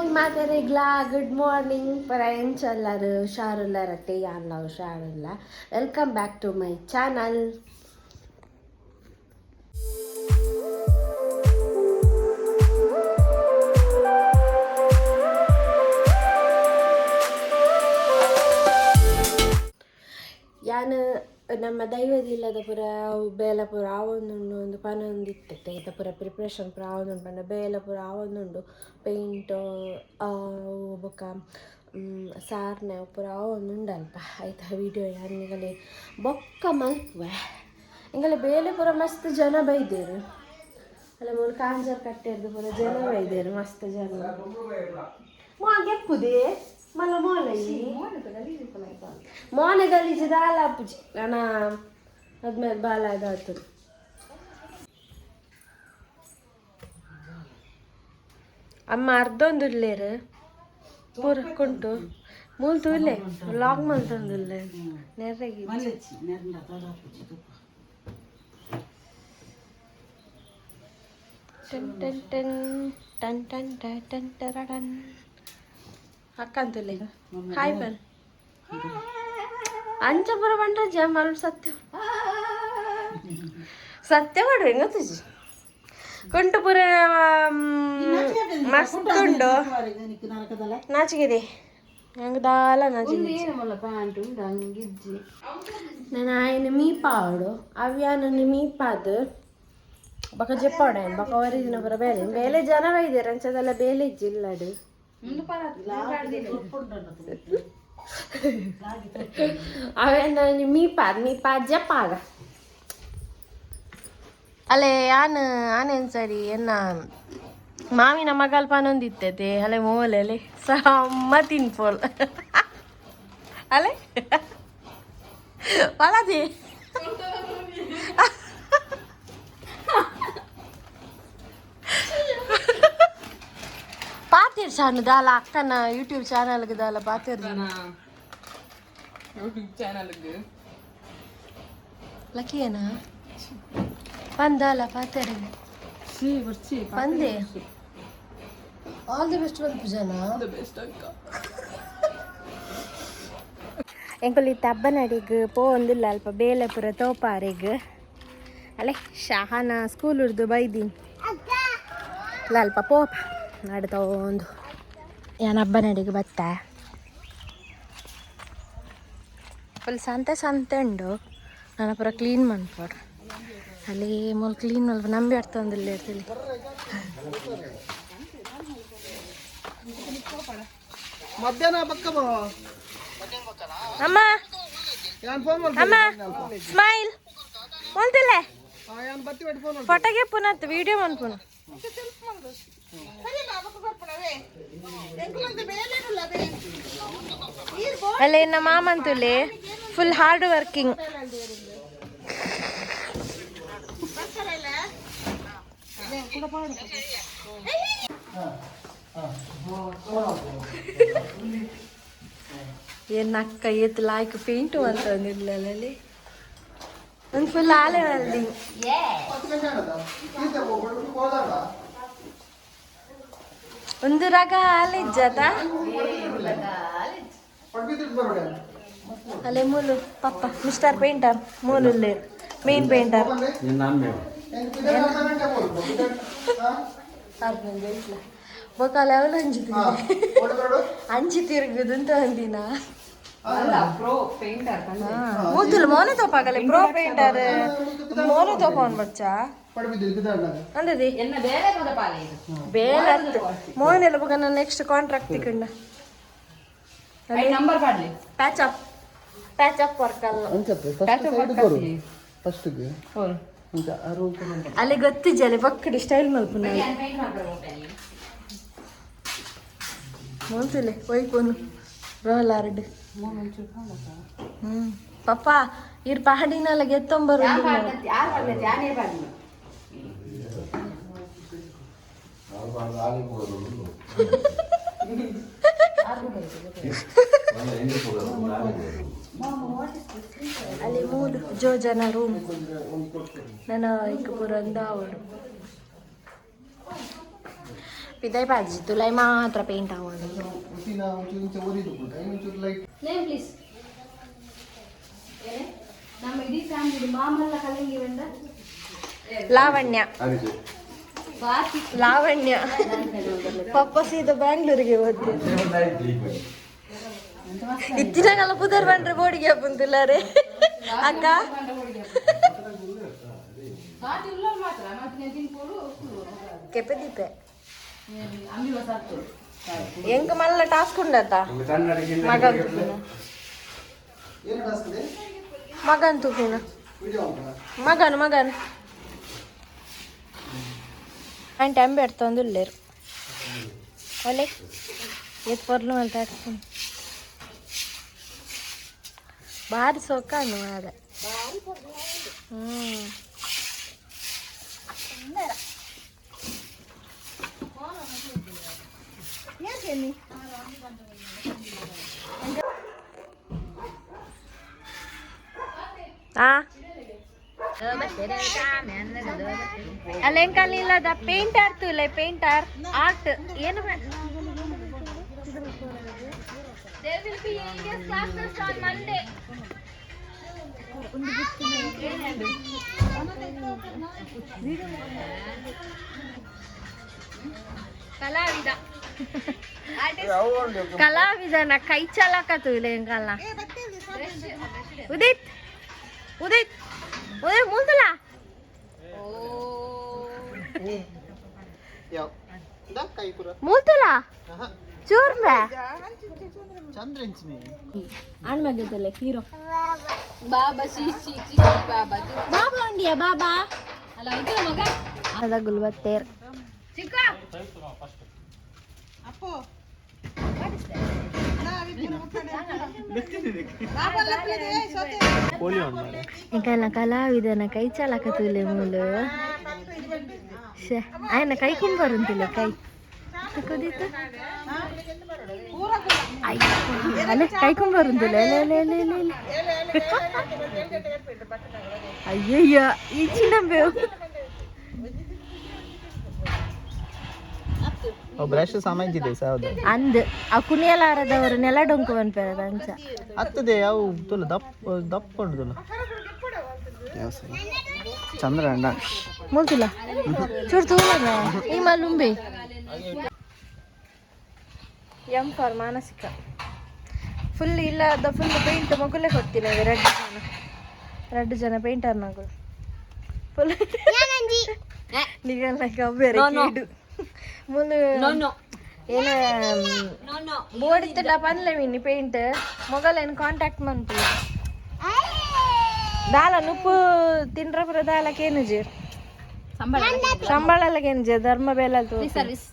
Hi ಮಾತಾರಿಗ್ಲಾ good morning ಪರ ಎಂಚಲ್ಲಾರು ಹುಷಾರುಲ್ಲಾರತ್ತೆ ಯಾನ್ಲ ಹುಷಾರುಲ್ಲ. Welcome back to my channel. ಯಾನ್ ನಮ್ಮ ದೈವದಿಲ್ಲದ ಪೂರ ಬೇಲೆ ಪೂರ ಆವೊಂದುಂಡು ಒಂದು ಪನೊಂದು ಇತ್ತತೆ ಐತ ಪೂರ ಪ್ರಿಪ್ರೇಷನ್ ಪೂರ ಆವೊಂದುಂಡು ಪಂಡ ಬೇಲೆ ಪೂರ ಆವೊಂದುಂಡು ಪೇಂಟ್ ಬೊಕ್ಕ ಸಾರ್ನೆ ಪೂರ ಆವೊಂದುಂಡು ಅಲ್ಪ ಐತ ವೀಡಿಯೋ ಯಾನ್ ನಿಗಲೆ ಬೊಕ್ಕ ಮಲ್ಪುವೆ. ಎಂಗಲೆ ಬೇಲೆ ಪೂರ ಮಸ್ತ್ ಜನ ಬೈದೇರು ಅಲ್ಲ ಮೂಲು ಕಾಂಜರ್ ಕಟ್ಟೆರ್ದು ಪೂರ ಜನ ಬೈದೇರು ಮಸ್ತ್ ಜನ ಮೋ ಗೆಪ್ಪುದೆ ಮಲ್ಲ ಮೋಲ ಮೋನೆ ಗಲೀಜು ದಾಲ ಅಪ್ಪುಜಿ ನಾನ ಅದ್ಮೇಲೆ ಬಾಲ ಇದಾಯ್ತು. ಅಮ್ಮ ಅರ್ಧೊಂದುಲ್ಲೇರು ಪೂರ ಕುಂಟು ಮೂಲ್ ತೂಲೆ ಲಾಗ್ ಮಲ್ತೊಂದುಲ್ಲೆ ನೆರ್ರೆಗಿ ton ton ton ton ton ton ಟರಡನ್. ಅಕ್ಕಂತುಲ್ಲೆ hi ಬನ್ ಅಂಚ ಪೂರ ಬಂಡ್ರೆ ಜಮಲ್ ಸತ್ಯ ಸತ್ಯ ಪಡ್ರೆ ಗೊತ್ತಿಜಿ ಕುಂಟು ಪೂರ ಮಸ್ತ್ ಉಂಡು. ನಾಚಿಕೆದೆ ನಂಗೆ ದಾಲ ನಾಚಿಕೆ. ನಾನು ಆಯನ ಮೀಪಾವಡು ಅವ್ಯಾನನ್ನು ಮೀಪಾದು ಬಕ ಜೆಪ್ಪಾಡ ಬಕ ಒರಿದಿನ ಪೂರ ಬೇಲೆ ಬೇಲೆ ಜನ ಬೈದೇರು ಅಂಚದೆಲ್ಲ ಬೇಲೆ ಇಜ್ಜಿಲ್ಲಡು ಅವೇನ ಮೀಪಾದ್ ಮೀಪಾದ್ ಜಪ್ಪಾಗ ಅಲ್ಲೇ ಆನ್ ಆನೇನು ಸರಿ ಎನ್ನ ಮಾಮಿನ ಮಗಲ್ ಪನೊಂದಿತ್ತತೆ ಅಲೆ ಮೋಲೆ ಸಮ್ಮ ತಿನ್ಪೋಲ್ ಅಲೆ ಪಲದಿ ಪಾತಿರ್ ಶಾನು ದಾಲ ಅಕ್ಕನ ಯೂಟ್ಯೂಬ್ ಚಾನಲ್ಗೆ ದಾಲ ಪಾತಿರ್. ಯೂಟ್ಯೂಬ್ ಚಾನಲ್ಗೆ. ಲಕ್ಕಿಯೇನಾ ಪಂದಾಲ ಪಾತೆರ್ ಪಂದೆ ಆಲ್ the best ಪನ್ಪುಜನ. The best ಅಕ್ಕ. ಎಂಕುಲು ಇತ್ತ ಅಬ್ಬನಡಿಗ್ ಪೋವೊಂದುಲ್ಲ ಅಲ್ಪ ಬೇಲೆ ಪೂರ ತೋಪಾರೆಗ್ ಅಲೆ ಶಹಾನ ಸ್ಕೂಲ್ ಉರ್ದು ಬೈದಿನಿ ಅಲ್ಪ ಪೋಪ ನಡ್ತೊಂದು ಯಾನ್ ಅಬ್ಬನಡಿಗ್ ಬತ್ತ ಫುಲ್ ಸಂತೆ ಸಂತೆ ಉಂಡು. ನಾನು ಪೂರ ಕ್ಲೀನ್ ಮನ್ಪೊಡು ಅಲ್ಲಿ ಮೂಲು ಕ್ಲೀನ್ ಮಲ್ಪ ನಂಬಿ ಅರ್ಥೊಂದುಲ್ಲ ಇರ್ತಲಿ. ಮಧ್ಯಾಹ್ನ ಪಕ್ಕ. ಅಮ್ಮ. ಯಾನ್ ಫೋನ್. ಅಮ್ಮ ಸ್ಮೈಲ್ ಮಲ್ತಿಲ್ಲ. ಯಾನ್ ಬತ್ತಿ ಫೋನ್. ಫೋಟೋಗೆ ಪುನತ್ ವಿಡಿಯೋ ಮನ್ಪುನ. ಅಲ್ಲೇ ನಮ್ಮ ಮಾಮಂತುಲೆ ಫುಲ್ ಹಾರ್ಡ್ ವರ್ಕಿಂಗ್. ಏನ್ ಅಕ್ಕ ಏತ್ ಲಾಯ್ಕ್ ಪೇಂಟ್ ಅಂತ ಅಲ್ಲಿ ಒಂದು ಫುಲ್ ಆಲೆ ಅಲ್ಲಿ. ಒಂದು ರಗ ಆಲೆ ಇಜ್ಜಾತ ಅಲ್ಲೇ ಮೂಲು ಪಪ್ಪ ಮಿಸ್ಟರ್ ಪೇಂಟರ್ ಮೂಲು ಮೇನ್ ಪೇಂಟರ್ ಬೊಕ ಲೆವೆಲ್ ಅಂಜಿ ಅಂಜಿ ತಿರುಗುದು ಅಂತ ಅಂದಿನ. ಮೂತುಲು ಮೋನೆ ತೋಪಾಗಲೆ ಪ್ರೋ ಪೇಂಟರ್ ಮೋನೆ ತೋಪವನ್ ಬಚ್ಚ ಅಂದದಿ ಬೇಲೆ ಮೋನೆಲ್ಲ ಬೊಕ ನಾನು ನೆಕ್ಸ್ಟ್ ಕಾಂಟ್ರಾಕ್ಟ್ ತಿಕ್ಕಂಡ. ನಂಬರ್ ಪಾಡ್ಲಿ. Patch up patch up work ಅಲ್ಲ. ಫಸ್ಟ್ ಅಲ್ಲಿ ಗೊತ್ತಿಜ್ಜಲ್ಲಿ ಪಕ್ಕಡಿ ಸ್ಟೈಲ್ ಮಲ್ಪುನ ಮೋಲ್ತಿಲೆ ಒಯ್ಪೋನು ರೋಲಾರ್ಡ್ ಹ್ಮ್ ಪಪ್ಪ ಇರ್ ಪಹಾಡಿನಲ್ಲ ಗೆತ್ತೊಂಬರು. ಅಲ್ಲಿ ಮೂಲು ಜೋಜನ ರೂಮ್ ನನ್ನ ಇಕ್ಕ ಪೂರ ಅವಳು. ಪಿದೈ ಪಾಜಿ ತುಲೈ ಮಾತ್ರ ಪೇಂಟ್ ಆವೊಂದು. Name please. ನಮ್ಮ ಇಡೀ ಫ್ಯಾಮಿಲಿ ಮಾಮಲ್ಲ ಕಲಂಗಿ ಬಂದ. ಲಾವಣ್ಯ, ಲಾವಣ್ಯ ಪಪ್ಪ ಸೀದಾ ಬ್ಯಾಂಗ್ಳೂರಿಗೆ ಹೋದ್ದೆ. ಇತ್ತಿನಗಲ್ಲ ಪುದರ್ ಬಂದ್ರೆ ಬೋಡಿಗೆ ಪುಂತುಲ್ಲಾರೆ ಅಕ್ಕ. ಕೆಪದೀಪೆ ಎಂಕ ಮಲ್ಲ ಟಾಸ್ಕ್ ಉಂಡತ್ತ ಮಗನ್ ತುಪಿನ. ಏನು ಟಾಸ್ಕ್ ಇದೆ? ಮಗನ್ ತುಪಿನ. ವಿಡಿಯೋ ಉಂಟಾ? ಮಗನ್ ಮಗನ್ ఆయన టైం పెడుతుంది లేరు ఓలే. ఏది పొరలు వెళ్తాడు భారీ సొక్కాను అదే. ಅಲೆಂಕಲ್ ಇಲ್ಲದ ಪೇಂಟರ್ ತುಲೆ, ಪೇಂಟರ್ ಆರ್ಟ್ ಏನು. There will be English classes on Monday. ಕಲಾವಿದ. ಕಲಾವಿದನ ಕೈ ಚಲಕ ತುಲೆ ಎಂಕಲ್ಲ. ಉದಿತ್, ಉದಿತ್, ಉದಿತ್, ಮುಂದಲ. ಯಾವ ಇಂದಾ ಕೈ ಪೂರ. ಮೂಲ್ತುಲ. ಆಹಾ. ಚೂರ್ಮೆ. ಚಂದ್ರ ಇಂಚಿನಿ. ಆಣ್ ಮಧ್ಯದಲ್ಲೇ hero. Baba she she she Baba. Baba ಉಂಡಿಯಾ ಬಾಬಾ? ಅಲ್ಲ, ಇದು ಮಗ. ಅದ ಗುಲ್ಬತ್ತೇರ್. ಚಿಕ್ಕ. ಎಂಕಲ್ನ ಕಲಾವಿದನ ಕೈ ಚಾಲಕ ತುಲೆ ಮೂಲು. ಶೇ, ಆಯನ ಕೈ ಕುಂಬರುಂತಿಲ್ಲ ಕೈ ಕುದೀತು. ಅಯ್ಯೋ, ಅಲ್ಲೇ ಕೈ ಕುಂಬರುಂತಿಲ್ಲ. ಅಲೆ ಅಲೆ ಅಲೆ ಅಲೆ ಅಲೆ. ಅಯ್ಯಯ್ಯ, ಈ ಚಿನ್ನ ಬೇವು. ಬ್ರಷ್ ಸಾಮಾನ್ಯ ಹೌದು. ಅಂದ್ ಆ ಕುಣಿಯಲಾರದವರು ನೆಲ ಡೊಂಕು ಪನ್ಪೆರದ ಅಂಚ. ಹತ್ತದೆ ಅವು ತುಲ ದಪ್ಪ ದಪ್ಪ ಉಂಟು ಚಂದ್ರ ಅಂಡ. ಮೂಲ್ತಿಲ್ಲ ಚೂರು ತೂಲದ ಈ ಮಲ್ಲುಂಬೆ. ಎಂ ಫಾರ್ ಮಾನಸಿಕ. ಫುಲ್ ಇಲ್ಲದ ಫುಲ್ ಪೇಂಟ್ ಮಗುಲೇ ಕೊಡ್ತೀನಿ. ಎರಡು ಜನ, ಎರಡು ಜನ ಪೇಂಟರ್ ನಗುಲು ಫುಲ್ ನಿಗಲ್ಲ ಕಬ್ಬೇರೆ ಕೇಡು ಮುಲು. ಏನ ಬೋಡಿತ್ತಡ ಪನ್ಲೆ ಮಿನಿ ಪೇಂಟ್ ಮೊಗಲೇನು ಕಾಂಟ್ಯಾಕ್ಟ್ ಮನ್ಪುಲೆ. ದಾಲ ನುಪ್ಪು ತಿಂಡ್ರ ಪುರ ದಾಲ ಕೇನುಜೇರ್ ಸಂಬಳ ಕೇನುಜೆ ಧರ್ಮ ಬೇಲ. ಸರ್ವಿಸ್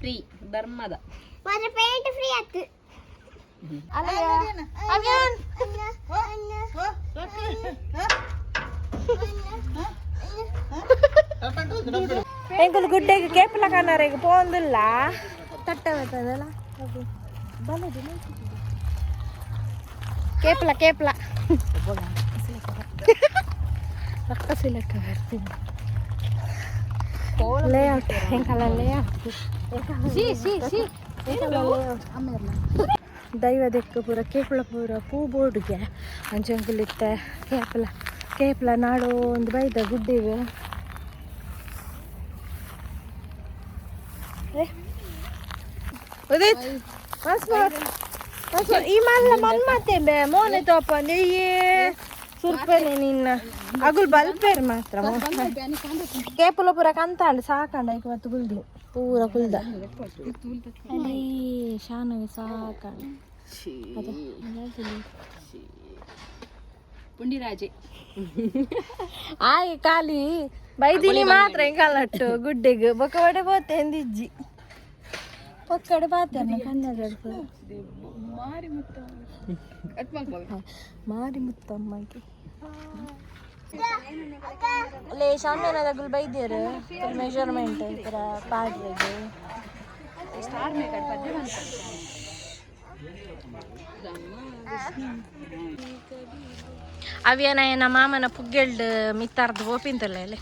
ಫ್ರೀ ಧರ್ಮದ. ಪೇಂಟ್ ಫ್ರೀ ಆಯ್ತು. ಅವ್ಯಾನ್ ಎಂಕುಲು ಗುಡ್ಡೆಗೆ ಕೇಪಲ ಕಾನಾರೆಗ್ ಪೋಂದಿಲ್ಲ ತಟ್ಟ ಬರ್ತದಲ್ಲ. ಕೇಪಲ ಕೇಪಲ ರಕ್ಕಸಿಲೆಕ್ಕ ಬರ್ತೀನಿ. ಲೇಔಟ್ ಎಂಕಲ ಲೇಔಟ್. She she she. ದೈವ ದೆಕ್ಕ ಪೂರ ಕೇಪಲ ಪೂರ ಪೂ ಬೋರ್ಡ್ಗೆ ಅಂಚೆಂಕುಲಿತ್ತೆ ಕೇಪಲ ಕೇಪಲ ನಾಡು ಒಂದು ಬೈದ ಗುಡ್ಡಿಗೆ. Udit, once more, once more. ಈ ಮಲ್ಲ ಮನ್ಮತೆ ಬೆ ಮೋನೆ ತೋಪ ನೆಯ್ಯೇ ಸುರ್ಪನೆ ನಿನ್ನ ಅಗುಲ್ ಬಲ್ಪೇರ್ ಮಾತ್ರ. ಕೇಪಲ ಪೂರ ಕಂತಾಂಡ್ ಸಾಕಂಡ ಐಕ್ ಬತ್ತು ಕುಲ್ದಿ ಪೂರ ಕುಲ್ದ ಅಲ್ಲಿ ಶಾನಗೆ ಸಾಕಂಡ ಅದೇ. ಪುಂಡಿರಾಜೆ. ಆಯ್ ಖಾಲಿ ಬೈದಿನಿ ಮಾತ್ರ ಎಂಕಲಟ್ಟು ಗುಡ್ಡೆಗ್ ಬೊಕ ಒಡೆ ಪೋತೆ ಎಂದಿಜ್ಜಿ ಪೊಕ್ಕಡೆ ಪಾತೆ ಕನ್ನಡ ಮಾರಿ ಮುತ್ತಮ್ಮಗೆ ಲೇ ಶಾಮ್ಯಾನದಾಗುಲ್ ಬೈದೇರು ಮೆಜರ್ಮೆಂಟ್ ಪೂರ ಪಾಡ್ರೆಗ್. ಸ್ಟಾರ್ ಮೇಕರ್ ಪದ್ಯ ಬಂತ. ಅವೇನ ಮಾಮನ ಪುಗ್ಗೆಲ್ಡ್ ಮಿತ್ತಾರ್ದು ಓಪಿಂತಲ್ಲ ಅಲ್ಲಿ.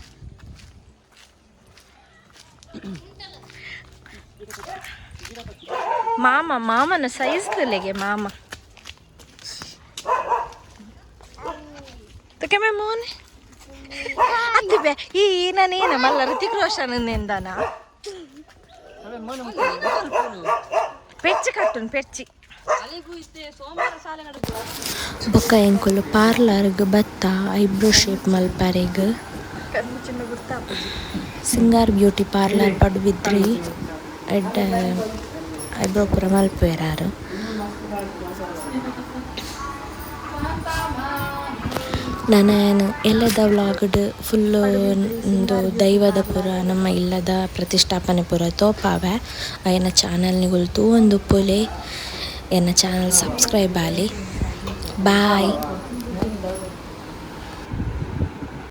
ಮಾಮ ಮಾಮನ ಸೈಜ್ ತುಲೆಗೆ ಮಾಮ ತಕೆ ಮೇ ಮೋನೆ ಅತ್ತಿಬೆ ಈ ನಾನೇನ ಮಲ್ಲ ಋತಿಕ್ ರೋಷನ್ ಎಂದಾನ ಪೆಚ್ಚಿ ಕಟ್ಟುನ್ ಪೆಚ್ಚಿ. ಬೊಕ್ಕ ಎಂಕುಲು ಪಾರ್ಲರ್ಗ್ ಬತ್ತ ಐಬ್ರೋ ಶೇಪ್ ಮಲ್ಪರೆಗ್. Singar beauty parlour Padubidri. ಎಡ್ಡೆ ಐಬ್ರೋ ಪೂರ ಮಲ್ಪುವೆರ್. ನನ ಯಾನ್ ಎಲ್ಲದ ವ್ಲಾಗ್ಡ್ ಫುಲ್ಲು ಉಂದು ದೈವದ ಪೂರ, ನಮ್ಮ ಇಲ್ಲದ ಪ್ರತಿಷ್ಠಾಪನೆ ಪೂರ ತೋಪಾವೆ. ಎನ್ನ ಚಾನಲ್ ನಿಗುಲು ತೂವೊಂದುಪ್ಪುಲೆ. ಎನ್ನ ಚಾನಲ್ ಸಬ್ಸ್ಕ್ರೈಬ್ ಆಲೆ. ಬಾಯ್.